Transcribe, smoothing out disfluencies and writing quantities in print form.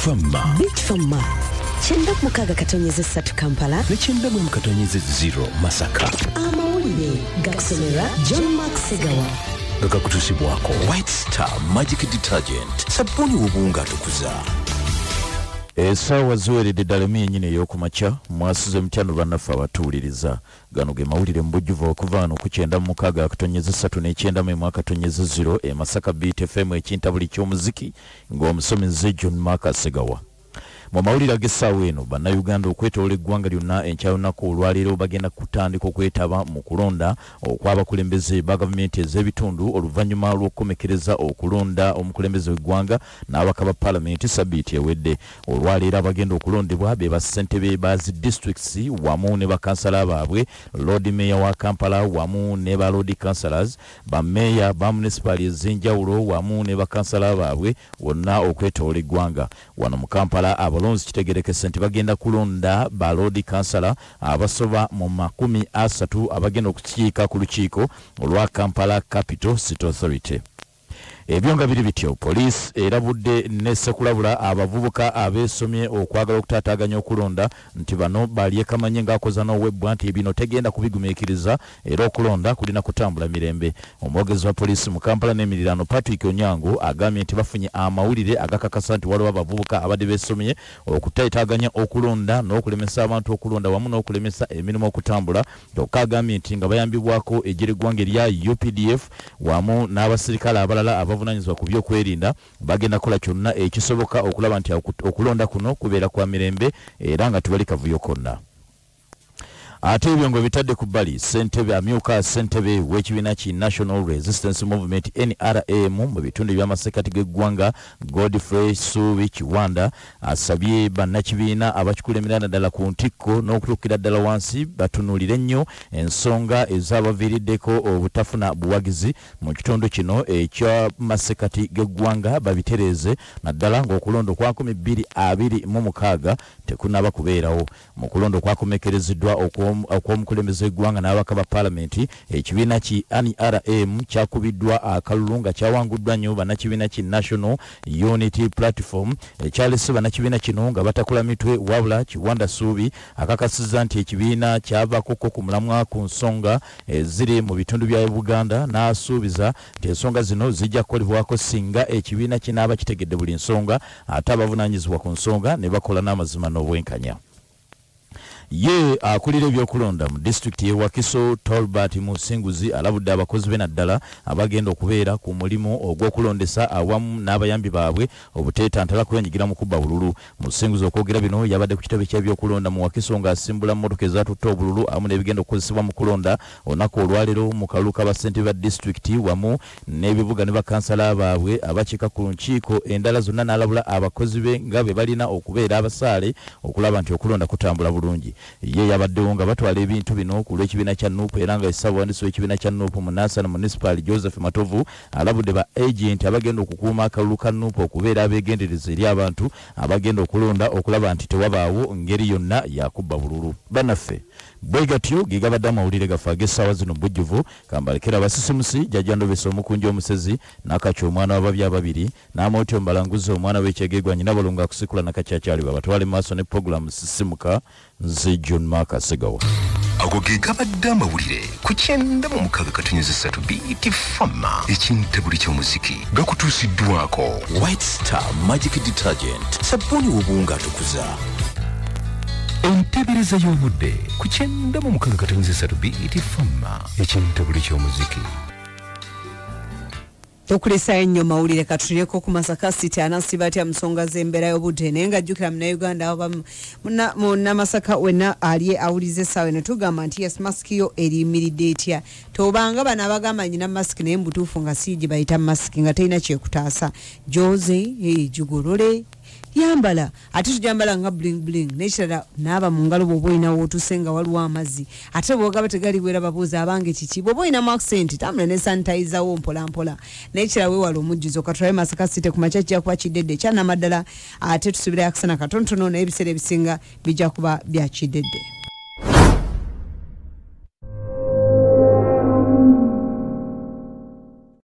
Fama. Beat Fama 96.3 Kampala ne 91.0 Masaka. Amawulire gakusomera John Mark Segawa, nga gakutuusibwako White Star Magic Detergent, sabbuuni w'obuwunga atukuza. Essaawa ziweredde ddala emu yennyini ey'okumakya. Mwasuze mutyano bannaffe abatuwuliriza? Gano ge mawulire mu bujjuvu okuva wano ku 96.3 ne 91.0 e Masaka Beat FM, ekintabuli ky'omuziki, ng'omusomi John Mark Segawa. Mu mawulire ag'essaawa eno, Bannayuganda okwetoola eggwanga lyonna enkya lunaku olwaleero bagenda kutandika okwetaba mu kulonda okw'abakulembeze ba gavumenti ez'ebitundu, oluvannyuma lw'okukomekereza okulonda omukulembeze w'eggwanga n'ababaka ba paalamenti sabbiiti ewedde. Olwaleero abagenda okulondebwa be bassentebe ba zi districts wamu ne bakansala baabwe, Lord Mayor wa Kampala wamu ne ba Lord Councillors, bameeya ba munisipaali ez'enjawulo wamu ne bakansala baabwe wonna okwetoola eggwanga. Wano mu Kampala abalonzi kitegerekese nti bagenda kulonda ba Lord Councillor abasoba mu 30 abagenda okukiika ku lukiiko olwa Kampala Capital City Authority. Ebyo nga biri bityo, poliisi erabudde nesekulabula abavubuka abeesomye okwagala okutaataaganya okulonda nti bano balyekamanye ng'akoza n'owebbwa, nti bino tegenda kubigumiikiriza era okulonda kulina kutambula mirembe. Omwogezi wa poliisi mu Kampala n'emiriraano, Patrick Onyango, agambye nti bafunye amawulire agakakasa nti waliwo abavubuka abadde beesomye okutaataaganya okulonda n'okulemesa abantu okulonda wamu n'okulemesa emirimu okutambula. Kyokka agambye nti nga bayambibwako eggye ly'eggwanga erya UPDF wamu n'abasirikale abalala abavunaanyizibwa ku byokwerinda, bagenda kukola kyonna ekisoboka okulaba nti okulonda kuno kubeera kwa mirembe era nga tewali kavuyo konna. Ate ebyo nga bitadde ku bbali, ssentebe amyuka ssentebe w'ekibiina ki National Resistance Movement, NRM, mu bitundu eby'amasekkati g'eggwanga, Godfrey Suubi Kiwanda, asabye bannakibiina abakikulembera naddala ku ntikko n'okutuukira ddala wansi batunuulire nnyo ensonga ezaabaviiriddeko obutafuna buwagizi mu kitundu kino eky'amasekkati g'eggwanga, babitereeze, naddala ng'okulonda okwa 2026 tekunnaba kubeerawo. Mu kulonda okwakomekerezeddwa okw'omukulembeze w'eggwanga n'ababaka ba paalamenti, ekibiina ki NRM kyakubiddwa akalulu nga kyawanguddwa nnyo bannakibiina ki National Unity Platform, ekyalese bannakibiina kino nga batakula mitwe. Wabula Kiwanda Suubi akakasizza nti ekibiina kyavaakoko ku mulamwa ku nsonga eziri mu bitundu bya Buganda, n'asuubiza nti ensonga zino zijja kukolebwako singa ekibiina kinaaba kitegedde buli nsonga, ate abavunaanyizibwa ku nsonga ne bakola n'amazima n'obwenkanya. Ye akulira ebyokulonda mu disitulikiti y'e Wakiso, Tolbert Musinguzi, alabudde abakozi be, naddala abagenda okubeera ku mulimu ogw'okulondesa awamu n'abayambi baabwe, obuteetantala kwenyigira mu kubba bululu. Musinguzi okwogera bino yabadde ku kitebe ky'ebyokulonda mu Wakiso ng'asimbula mmotoka ezatutte obululu awamu n'ebigenda okukozesebwa mu kulonda olunaku olwaleero mu kalulu k'abassentebe ba disitulikiti wamu n'ebibuga ne bakansala baabwe abakiika ku nkiiko endala zonna, n'alabula abakozi be nga bwe balina okubeera abasaale okulaba nti okulonda kutambula bulungi. Ye yabaddewo nga batwala ebintu bino ku lw'ekibiina kya NUP, era nga ssaabawandiisi w'ekibiina kya NUP mu Nansana Municipal, Joseph Matovu, alabudde ba agent abagenda okukuuma akalulu ka NUP okubeera abeegendereza eri abantu abagenda okulonda, okulaba nti tewabaawo ngeri yonna yakubba bululu. Bannaffe, bwe gatyo ge gabadde amawulire gaffe ag'essaawa zino mu bujjuvu. Kambalekera abasisimusi Jjajja Ndobesa omukunja omusezi, Nakakyo omwana w'ababi ababiri, n'Amooti Omubalanguzi omwana w'ekyegegwa, nyina balungu akusikula nakakyakyali, babatwale mu maaso ne puroguramu Sisimuka. Nze John Mark Segawa. Ago ge gabadde amawulire ku 96.3 Beat Fama, ekintabuli ky'omuziki. Gakutuusiddwako White Star Magic Detergent, sabbuuni w'obuwunga atukuza. Entebereza y'obudde ku 96.3 Beat Fama, ekintabuli ky'omuziki. Tokulesayo nnyo mawulire. Katulireko ku Masaka City, anasiba atya mu nsonga z'embeera y'obudde? Naye nga jjukira Munnayuganda aba munnamasaka wenna ali awuliza essaawa eno, tugamba nti yes, masiki yo eriyimiridde etya? Tobanga bano abagamba nyina masiki, naye mubutuufu nga si gye bayita masiki, nga terina kyekutaasa. Joze gigolole, yambala, ate tujambala nga bling bling. Nekirala, naaba mu ngalo bw'oba olina wootuse nga waliwo amazzi, ate bwogaba tegaliwera babuuza abange kiki. Bw'oba olinamu accident, tambula ne sanitizer wo mpola mpola. Nekirala, weewala omujjuzo. Katulabe Masaka City ku makya, kijja kuba kiddedde ekyanamaddala, ate tusuubirayo akasana katonotono, naye ebiseera ebisinga bijja kuba bya kiddedde.